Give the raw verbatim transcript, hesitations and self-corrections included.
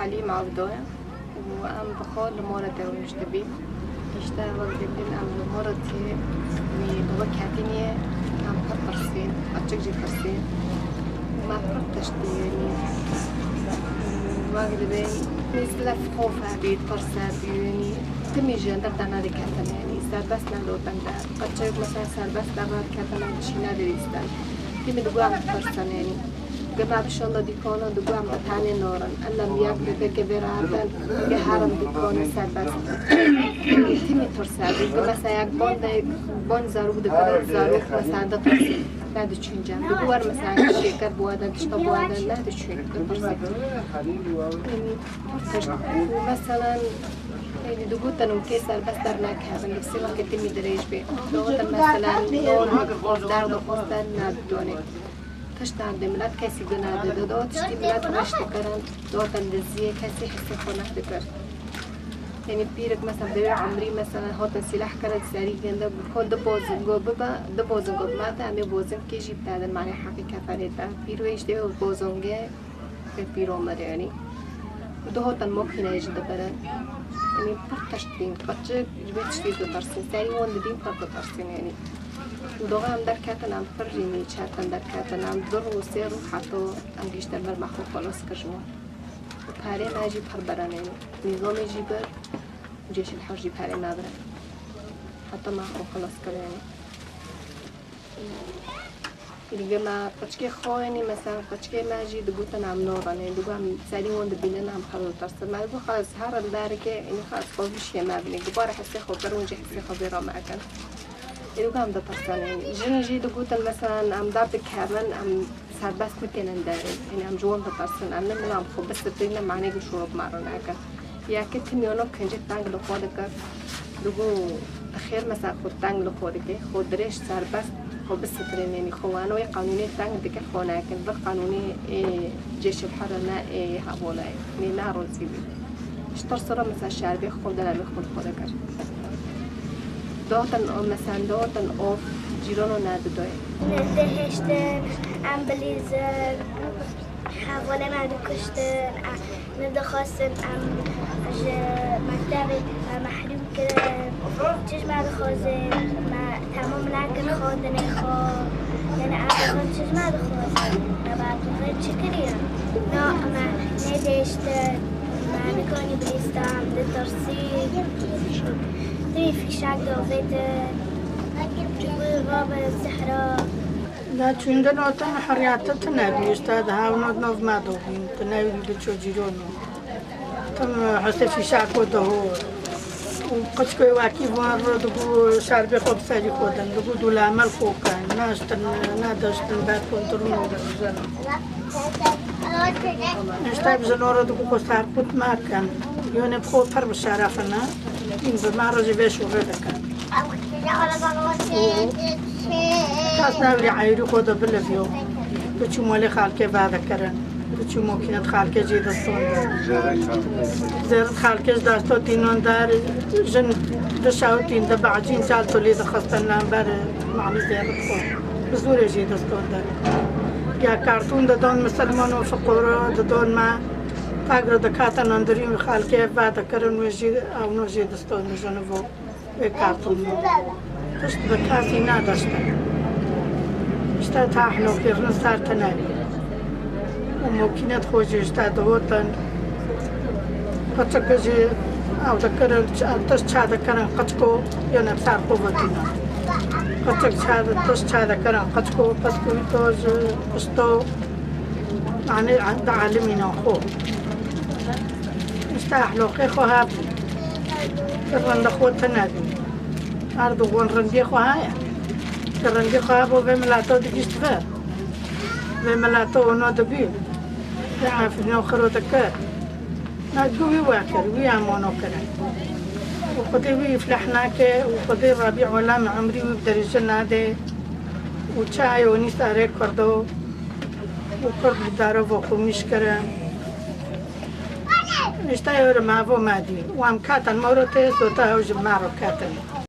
Elî Mavdo ye û em bi xwe li Moretê rûniştibîn. Îşte wek dibîn em li Moretê wî bi we ketînê em pir tirsîn, qeçik jî tirsîn. Me pir tişt dî, yanî wek dibîn, nî zilef xof hebî, tirs hebî, yanî timî ji endir te nediketin, yanî serbest nedotin der. Qeçik mesela serbest derve diketin, em çî nedidîstin. Timî digo em tirsin, yanî. Gima bişanda dîkana digo em bi tenê narin. Ella em yek dibeke vê rahetin, ge herin dîkana serbest. Timî tirse. Digo mesela yek ban de, ban zarok dikirin, zarok mesela ditirsî. Ne diçûn cem. Digo wer mesela şêker biwade, tişta biwade, ne diçûn, ditirsî. Yanî, tişt, mesela, yanî digotin û kê serbest dernekevin, li sêva ke timî dirêj bê. Digotin mesela, non, derdixwestin, ne didonê. Tiştan de milet kesî guna dide, do tiştî milet reş dikirin, dotan diziyê kesî hissê xwe nedikir. Yanî pîrik mesela bi wê emrî mesela hatin sîleh kirin serî ginde, bi xwe du bozingo bibe, du bozingo bimete, em ê bozinkê jî bidedin, manê heqî keferê te. Pîr wê işte wê bozingê, wê pîro me de yanî. Û du hatin mokîneyê jî dibirin. Yanî pir tişt bîn, qeçik ji vê tiştî ditirsîn, serî wan didîn pir ditirsîn yanî. Û doğa em derketin, em pir jî nîçertin derketin, em du rû, sê rû heta em gihîştin vir me xwe xelas kir ji wan. Û perê me jî pir birin, yanî nîzamê jî bir û cêşil her jî perê me birin. Heta me xwe xelas kir, yanî. Êdî me qeçikê xwe, yanî mesela qeçikê me jî digotin em narin, êdî em serî wan dibînin em pir ditirsin. Me digot xelas herin derikê, yanî xelas xwe vişyê me binê. Dubare hesê xwe kir, wan jî hesê xwe vê re me kir. Êdî em ditirsin, yanî. Jin jî digotin mesela em derdikevin, em serbest nikinin derê. Yanî em ji wan ditirsin, em nemirin em xwe bisitirînin, manê ku şûro bi me re nekin. Yekê timî wano kincê teng li xwe dike. Digo xêr mesela xwe teng li xwe dike, xwe dirêj serbest xwe bisitirînin, yanî xwe wano wê qanûnê teng dike, xwe nekin. Vir qanûnê ê cêşil here ne ê hevolayê. Nê ne rozî bî. Ji tirsa re mesela şerbê xwe, delemê xwe li xwe dikir. Dotin o mesela dotin of cîrano nedidoyê. Dihiştin, em bilîzin, hevalê me dikuştin, em, min dixwestin em ji mektebê me mehrûm kirin. Çi ji me dixwazin, me temam nekin xwendinê xwe. Yanî em dixwazin çi ji me dixwazin? Me berxwedana çi kiriye? Na, me nedihiştin, me nikanî bilîztin, em ditirsîn. Tê fîşek davêtin. Çi ku rabe sehra. Da çûndin o te me heriyate tune bî, işte di hewna di nav me de bîn, tune wî diço cîrono. Tim heste fîşako de ho. Û qeçko wekî van re digo şerbê xwe bi serî xwe din, digo dûlemel xwe kin, naştin, nedeştin, ber kontrol dibijen. Îşte bi jin re digo xwe serqût mekin. Yonê bi xwe pir bi şeref in, hîn bi me re jî vê şûrê dikin. Kes newrî eyrî xwe de biliviyo. Biçû molê xelkê vedikirin. Biçû mokînet xelkê jê diston de. Zêrit xelkê ji desto tînon der, jin dişewtîn, dibecîn, çal tolî dixistin lember, manî zêrit xwe. Bi zorê jê diston de. Ya kartûn didon misilman û fiqoro didon me. Tagro dikatin hundirî xelkê vedikirin wê jî ewno jê diston de jinivo. Wê kartûn tişt bi kesî nedeştin. Îşte tahno kirin ser tine. Û mokînet xwe jî îşte digotin. Qeçik jî ew dikirin, ç-, tişt çadikirin qeçko, yene ser xwe vetîne. Qeçik çad-, tişt çadikirin qeçko, peskûto ji pişto, yanî di elimîna xwe. Îşte ehloqê xwe hebû. Ki rindexwe tune bî. Her du wan rindiyê xwe heye. Ki rindiyê xwe hebû vê mileto digişt vir. Vê mileto ono dibî. Vê efrîno xiro dikir. Na du wî wekir, wî em ono kirin. Û Xwedê wî îflah nake û Xwedê Rebî Ola me emrî wî bi derêje nade. Û çi heye onî serê Kurdo û Kurd bi daro ve xwe mîş kirin. Îşte ewro mavo me dî. Û em ketin moro tê sota ew ji me re ketin.